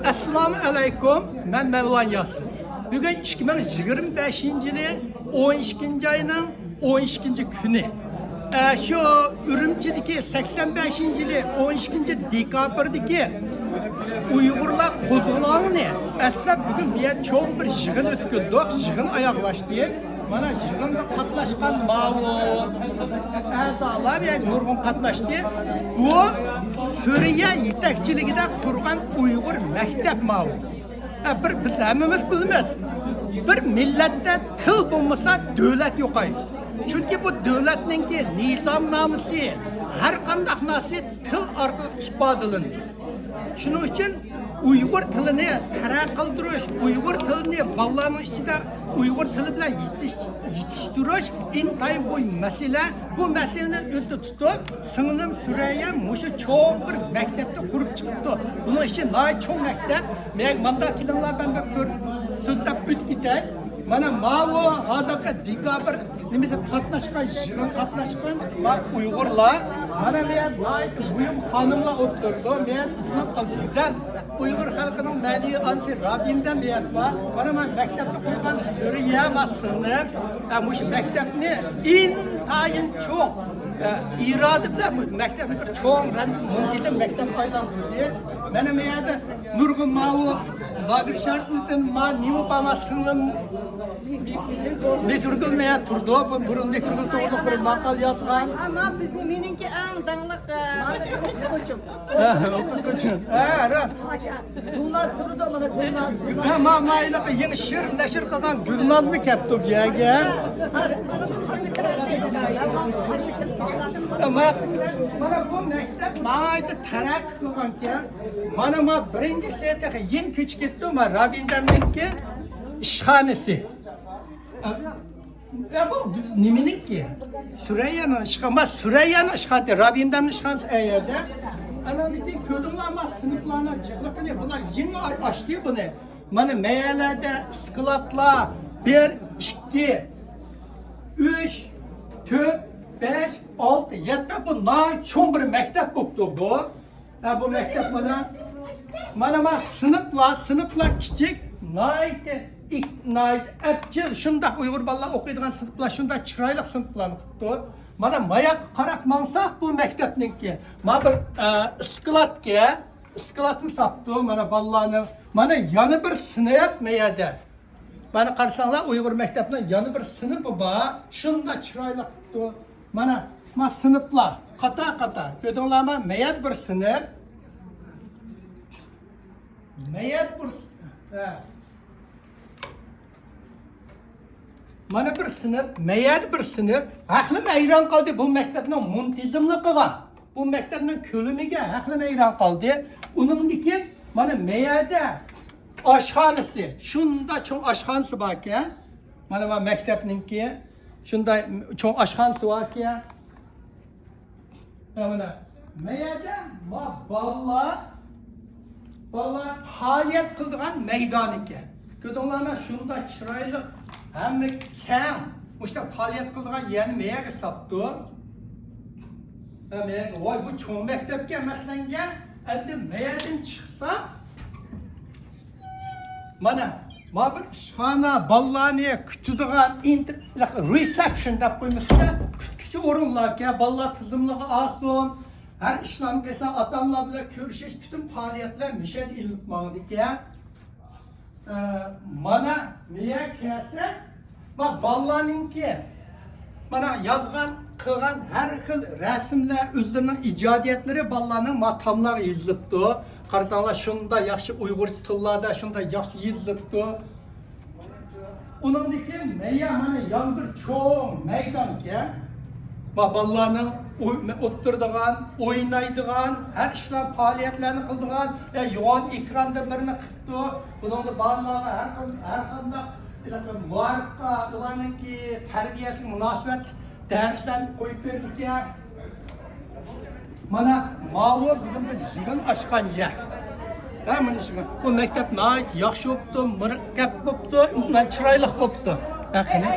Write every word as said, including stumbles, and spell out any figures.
ئەسسالامۇ ئەلەيكۇم، مەن مەۋلان ياسىن. بۈگۈن ئىككى مىڭ يىگىرمە بەشىنچى يىلى ئون ئىككىنچى ئاينىڭ ئون ئىككىنچى كۈنى. ئە، شۇ ئۈرۈمچىدىكى سەكسەن بەشىنچى يىلى ئون ئىككىنچى دېكابىردىكى ئۇيغۇرلار قوزغىلاڭىنى ئەسلەپ، بۈگۈن بۇ يەردە چوڭ بىر يىغىن ئۆتكۈزدۇق. يىغىن ئاياغلاشتى. مانا يىغىنغا قاتناشقان ماۋۇ ئەزالار، يەنى نۇرغۇن قاتناشتى. بۇ سۈرىيە يېتەكچىلىكىدە قۇرغان ئۇيغۇر مەكتەپ ماۋۇ. ھە، بىر بىز ھەممىمىز بىلىمىز. بىر مىللەتتە تىل بولمىسا، دۆلەت يوقايدۇ. چۈنكى بۇ دۆلەتنىڭكى نىزامنامىسى ھەر قانداق نەرسە تىل ئارقىلىق ئىپادىلىنىدۇ. شۇنىڭ ئۈچۈن ئۇيغۇر تىلىنى تەرەققىي قىلدۇرۇش، ئۇيغۇر تىلىنى بالىلارنىڭ ئىچىدە ئۇيغۇر تىلى بىلەن يېتىش-، يېتىشتۈرۈش ئىنتايىن مۇھىم مەسىلە. بۇ مەسىلىنى ئۆزىدە تۇتۇپ، سىڭلىم سۈرەييە مۇشۇ چوڭ بىر مەكتەپنى قۇرۇپ چىقىپتۇ. بۇنىڭ ئىچى ناھايىتى چوڭ مەكتەپ. مەن مانداق كېلىڭلار، مەن بىر كۆر-، سۆزلەپ ئۆتۈپ كېتەي. مانا ماۋۇ ھازىرقى دېكابىر نېمىدە قاتناشقان، يىغىن قاتناشقان، ما ئۇيغۇرلار. مانا بۇ يەر ناھايىتى مۇھىم خانىملار ئولتۇرىدۇ. بۇ يەر گۈزەل ئۇيغۇر خەلقىنىڭ مەنىۋى ئانىسى رابىيەم دە بۇ يەردە بار. مانا ما مەكتەپنى قۇرغان سۈرىيە، ما سىڭلىم، ئە، مۇشۇ مەكتەپنى ئىنتايىن چوڭ، ئە، ئىرادە بىلەن مۇ-، مەكتەپنى بىر چوڭ رەڭ مۇنتىزىم مەكتەپكە ئايلاندۇردى. مانا بۇ يەردە نۇرغۇن ماۋۇ لاگېر شارتىدىن ما نېمە بار، ما سىڭلىم مېھرىگۈل مەيە تۇرىدۇ. بۇ بۇرۇن مېھرىگۈل توغرىلىق بىر ماقالە يازغان. ئەمما بىزنى، مېنىڭكى ئەڭ داڭلىق، ئە، ئوقۇتقۇچۇم. ھە، ئوقۇتقۇچۇم. ھە، راست. گۈلناز تۇرىدۇ، مانا گۈلناز. ھە، ما، ما، ھېلىقى يېڭى شېئىر نەشر قىلغان گۈلنازمۇ كەپتۇ بۇ يەرگە؟ ھە، ما، مانا بۇ مەكتەپ ناھايىتى تەرەققىي قىلغانكەن. مانا ما بىرىنچىسى تېخى يېڭى كۆچۈپ كەپتۇ، ما رابىندەمنىڭكى ئىشخانىسى. يا بۇ نېمىنىڭكى؟ سۈرەييەنىڭ ئىشخانىسى، ما سۈرەييەنىڭ ئىشخانىسى، رابىندەمنىڭ ئىشخانىسى ئەيەردە. ئاناندىن كېيىن كۆردۈڭلارمۇ سىنىپلارنىڭ جىقلىقىنى، بۇلار يېڭى ئاچتى بۇنى. مانا مەيەلەردە ئىسكىلاتلار بىر، ئىككى، ئۈچ، تۆت، بەش، ئالتە، يەتتە، بۇ ناھايىتى چوڭ بىر مەكتەپ بوپتۇ بۇ. ھە، بۇ مەكتەپ مانا. مانا، مانا سىنىپلار، سىنىپلار كىچىك، ناھايىتى ئىك-، ناھايىتى ئەپچىل، شۇنداق ئۇيغۇر بالىلار ئوقۇيدىغان سىنىپلار، شۇنداق چىرايلىق سىنىپلارنى قىپتۇ. مانا ماياققا قاراپ ماڭساق، بۇ مەكتەپنىڭكى. مانا بىر، ئە، ئىسكىلاتكە، ئىسكىلاتنى ساپتۇ، مانا بالىلارنىڭ. مانا يەنە بىر سىنىپ مەيەدە. مانا قارىساڭلار، ئۇيغۇر مەكتەپنىڭ يەنە بىر سىنىپى بار. شۇنداق چىرايلىق قىپتۇ. مانا، ما سىنىپلار قاتار-قاتار. كۆردۈڭلارمۇ؟ مەيەدە بىر سىنىپ. مەيەدە بىر، ھە. مانا بىر سىنىپ، مەيەدە بىر سىنىپ. ھەقلىم ھەيران قالدى بۇ مەكتەپنىڭ مۇنتىزىملىقىغا. بۇ مەكتەپنىڭ كۆلىمىگە ھەقلىم ھەيران قالدى. ئۇنىڭدىن كېيىن مانا مەيەدە ئاشخانىسى، شۇنداق چوڭ ئاشخانىسى باركەن. مانا، مانا مەكتەپنىڭكى شۇنداق چوڭ ئاشخانىسى باركەن. مانا، مانا مەيەدە ما بالىلار، بالىلار پائالىيەت قىلىدىغان مەيدان ئىكەن. كۆردۈڭلارمۇ؟ شۇنداق چىرايلىق، ھەممە كەڭ، مۇشۇنداق پائالىيەت قىلىدىغان يەرنى مەيەگە ساپتۇ. ھە، مەيەگە، ۋاي، بۇ چوڭ مەكتەپكەن مەسىلەنگە، ئەمدى مەيەدىن چىقساق، مانا، ما بىر ئىشخانا، بالىلارنى كۈتىدىغان ئىنت-، رېسېپشن دەپ قويمىسىلەر، كۈتكۈچى ئورۇنلاركەن، بالىلار تىزىملىقى ئالسۇن. ھەر ئىشلارنى قىلسا، ئاتا-ئانىلار بىلەن كۆرۈشۈش، پۈتۈن پائالىيەتلەر مىشەدە ئېلىپ ماڭىدىكەن. ئە، مانا، نىيە كەلسە، ما بالىلارنىڭكى، مانا يازغان، قىلغان ھەر خىل رەسىملەر، ئۆزلىرىنىڭ ئىجادىيەتلىرى بالىلارنىڭ ما تاملارغا يېزىلىپتۇ. قارىساڭلار، شۇنداق ياخشى ئۇيغۇرچە تىللاردا شۇنداق ياخشى يېزىلىپتۇ. ئۇنىڭدىن كېيىن مەيە مانا يەنە بىر چوڭ مەيدانكەن. ما بالىلارنىڭ ئوي-، ئولتۇرىدىغان، ئوينايدىغان، ھەر ئىشلار پائالىيەتلەرنى قىلىدىغان، يا يوغان ئېكراندىن بىرنى قىپتۇ. بۇنىڭدا بالىلارغا ھەر قان-، ھەر قانداق ھېلىقى مائارىپقا، ئۇلارنىڭكى تەربىيەسىگە مۇناسىۋەتلىك دەرسلەرنى قويۇپ بېرىدىكەن. مانا ماۋۇ بۈگۈن بىز يىغىن ئاچقان يەر. ھە، مانا شۇ. بۇ مەكتەپ ناھايىتى ياخشى بوپتۇ، مۇرەككەپ بوپتۇ، چىرايلىق بوپتۇ. ھە، قېنى.